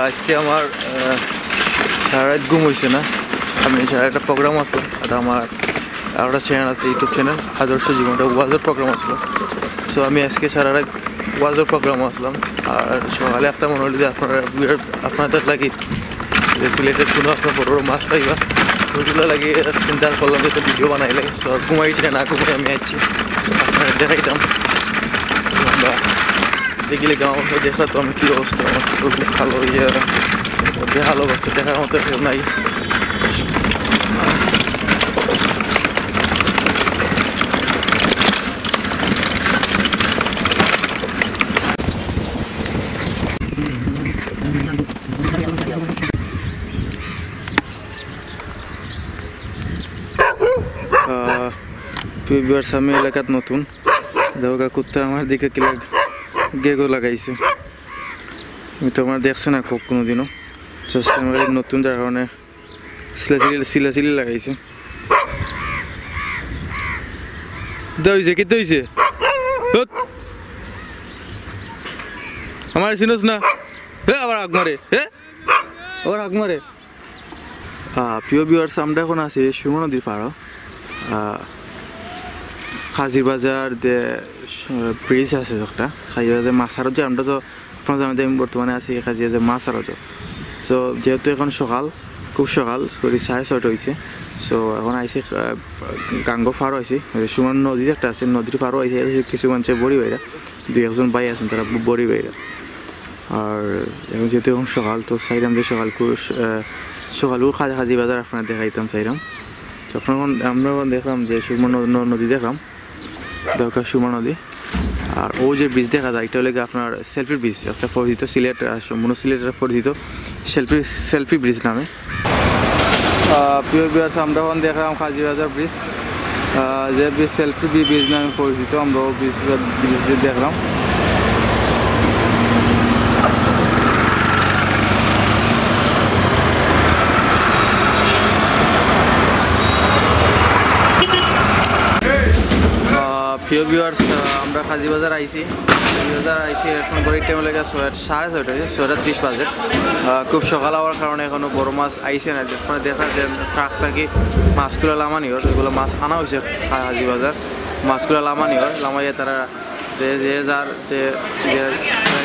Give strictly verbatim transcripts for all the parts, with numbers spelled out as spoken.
আজকে আমার, আহ, সারা রাত ঘুম অইছে না। আমি সারা একটা প্রোগ্রাম আসলাম, এটা আমার আরোটা চ্যানেল আছে, ইউটিউব চ্যানেল আদর্শ জীবন, এটা ওয়াজর প্রোগ্রাম আসলো। সো আমি আজকে সারা রাত ওয়াজর প্রোগ্রাম আসলাম। আর সকালে একটা মনে হলো যে আপনারা, আপনাদের লাগি যে সিলেটের কোনো আপনার বড় বড় মাছ পাইবা, ওইগুলো লাগি চিন্তা করলাম যে একটা ভিডিও বানাইলে। সো ঘুমাইছি না, না ঘুমাই আমি আছি, আপনারা দেখাইতাম। আমরা দেখিলে গাঁও অবস্থা দেখলে তো আমি কী অবস্থা, আমার তো খুব ভালো ইয়ে, বেহাল অবস্থা, দেখার মতো কেউ নাই। আহ, প্রিয় ভিউয়ার্স, আমি এলাকাত নতুন। দেখো গা, কুত্তা আমার দিকে কিলা গেগো লাগাইছে। আমি তো আমার দেখছে না খুব কোনোদিনও, জাস্ট আমার এই নতুন, যার কারণে সিলাসিলি, সিলাসিলি লাগাইছে। কিতা অইছে? কিতা অইছে? হুত! আমার চিনোস না? হে, আবার হাগ মারে। হে, আবার হাগ মারে। আহ, প্রিয় ভিউয়ার্স, আমরা এখন আছি সুরমা নদীর পাড়ো। আহ, কাজিবাজার যে, আহ, ব্রিজ আছে একটা, কাজিবাজার মাছ আড়ত যে, আমরা তো আপনারা জানেন যে আমি বর্তমানে আছি কাজিবাজার মাছ আড়ত। সো যেহেতু এখন সকাল, খুব সকাল, সরি, সাড়ে ছয়টা অইছে। সো এখন আইছি, আহ, গাঙ্গো পাড়ো আইছি, ওই সুরমা নদী একটা আছে, নদীর পাড়ো আইছি, কিছু মানুষে বড়ি বাইরা, দুই একজন ভাই আছেন, তারা বড়ি বাইরা। আর এখন যেহেতু এখন সকাল, তো চাইলাম যে সকাল কু-, আহ, সকাল কু কাজা কাজিবাজার আপনারা দেখাইতাম চাইলাম। তো আপনারা এখন, আমরা এখন দেখলাম যে সুরমা ন-, ন-, নদী দেখলাম, দেখো সুরমা নদী। আর ওই যে ব্রিজ দেখা যায়, এটা হলো গিয়ে আপনার সেলফি ব্রিজ, একটা পরিচিত সিলেট, আহ, সম্পূর্ণ সিলেটের পরিচিত সেলফি, সেলফি ব্রিজ নামে। আহ, প্রিয় ভিউয়ার্স, আমরা এখন দেখলাম কাজিবাজার ব্রিজ, আহ, যে ব্রিজ সেলফি ব্রি-, ব্রিজ নামে পরিচিত, আমরা ওই ব্রিজ, ব্রিজ দেখলাম। আহ, প্রিয় ভিউয়ার্স, আহ, আমরা কাজিবাজার আইছি, কাজিবাজার আইছি, এখন ঘড়ির টাইম লাগে ছয়, সাড়ে ছয়টা, ছয়টা ত্রিশ বাজে। আহ, খুব সকাল হওয়ার কারণে এখনো বড় মাছ আইছে না। আপনারা দেখা যায় ট্রাক থাকি মাছগুলা লামানি অর, ওইগুলা মাছ আনা অইছে কাজিবাজার, মাছগুলা লামানি অর, লামাইয়া তারা যে, যে যার, যে, যে,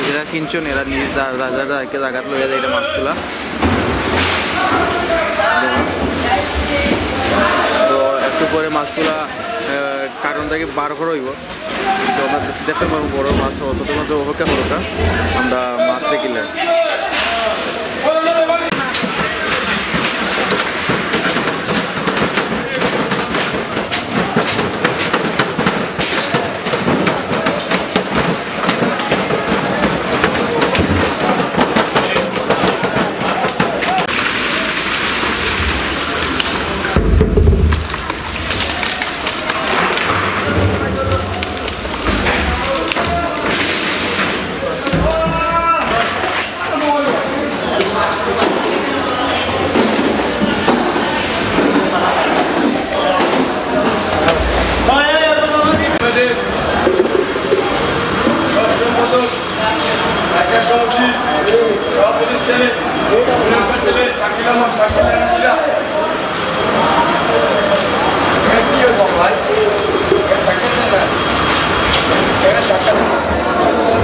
যেরা কিনছইন, এরা নিজে যা-, যা-, যা-, যা-, জাগাত লইয়া যায় এটা মাছগুলা। তো একটু পরে মাছগুলা, আহ, কার্টন থাকি বার করা অইবো। তো আমরা দেখতে পারবো বড় মাছ, তো ততক্ষণ তো অপেক্ষা করো, আমরা মাছ দেখিলে।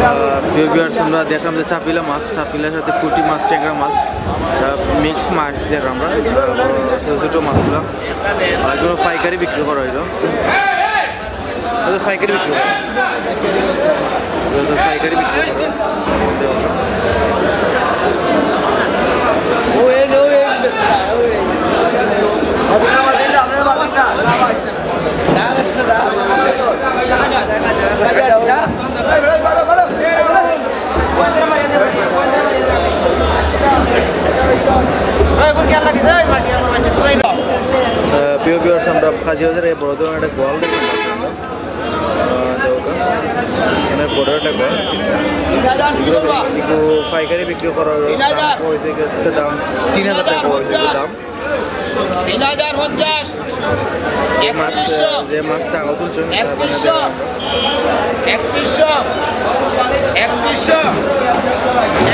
আহ, প্রিয় ভিউয়ার্স, আমরা দেখলাম যে চাপিলা মাছ, চাপিলার সাথে পুঁটি মাছ, ট্যাংরা মাছ, আহ, মিক্স মাছ দেখলাম আমরা, আহ, ছোট ছোট মাছগুলা। আর এগুলো পাইকারি বিক্রি করা হইলো। আচ্ছা, পাইকারি বিক্রি করা। আচ্ছা, পাইকারি বিক্রি করা। আহ, প্রিয় ভিউয়ার্স, আমরা কাজী বাজারে বড় ধরনের একটা গোয়াল দেখতে পাচ্ছি আমরা। আহ, যাই হোক, অনেক বড় একটা গোয়াল। এগুলো, এগুলো পাইকারি বিক্রি করা হলো। দাম হয়েছে কি, একটা দাম তিন হাজার টাকা হয়েছে দাম। তিন হাজার পঞ্চাশ। যে মাছ, একত্রিশশো। যে মাছটা আগে তুলছেন, তার মানে একত্রিশশো। একত্রিশশো। একত্রিশশো।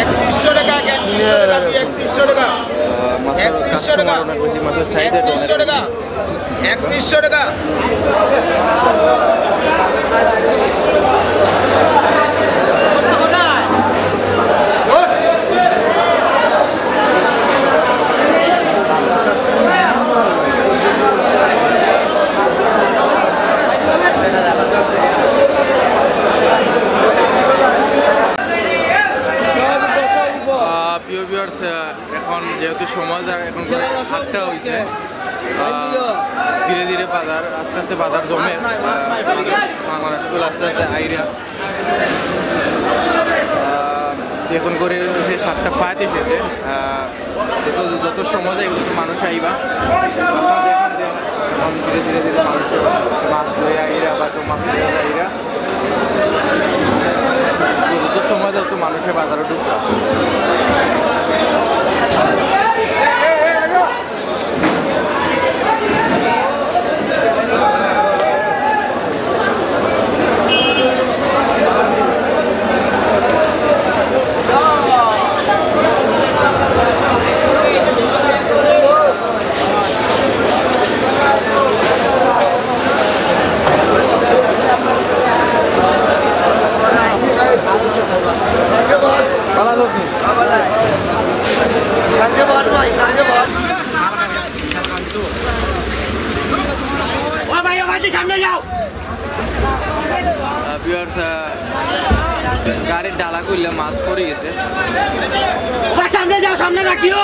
একত্রিশশো টাকা, একত্রিশশো টাকা। আহ, মাছের কাস্টমার অনেক বেশি, মাছের চাহিদা অনেক বেশি। একত্রিশশো টাকা। আহ, প্রিয় ভিউয়ার্স, এখন যেহেতু সময় যার, এখন করে আটটা হইছে। আহ, ধীরে ধীরে বাজার, আস্তে আস্তে বাজার জমে। আহ, মানুষ, মানুষগুলো আস্তে আস্তে আইরা। আহ, এখন করে হচ্ছে সাতটা পঁয়ত্রিশ হয়েছে। আহ, যত, যত সময় যায়, তত মানুষ আইবা। এখন দেখেন যে এখন ধীরে ধীরে ধীরে মানুষ মাছ লইয়া আইরা, বা কেউ মাছ লইয়া আইরা। যত সময় যায়, তত মানুষের বাজারে ঢুকবা। ও ভাই, ও ভাই, তুই সামনে যাও। আহ, ভিউয়ার্স, আহ, গাড়ির ডালা খুললে মাছ পড়ে গেছে। ও ভাই, সামনে যাও, সামনে রাখিও।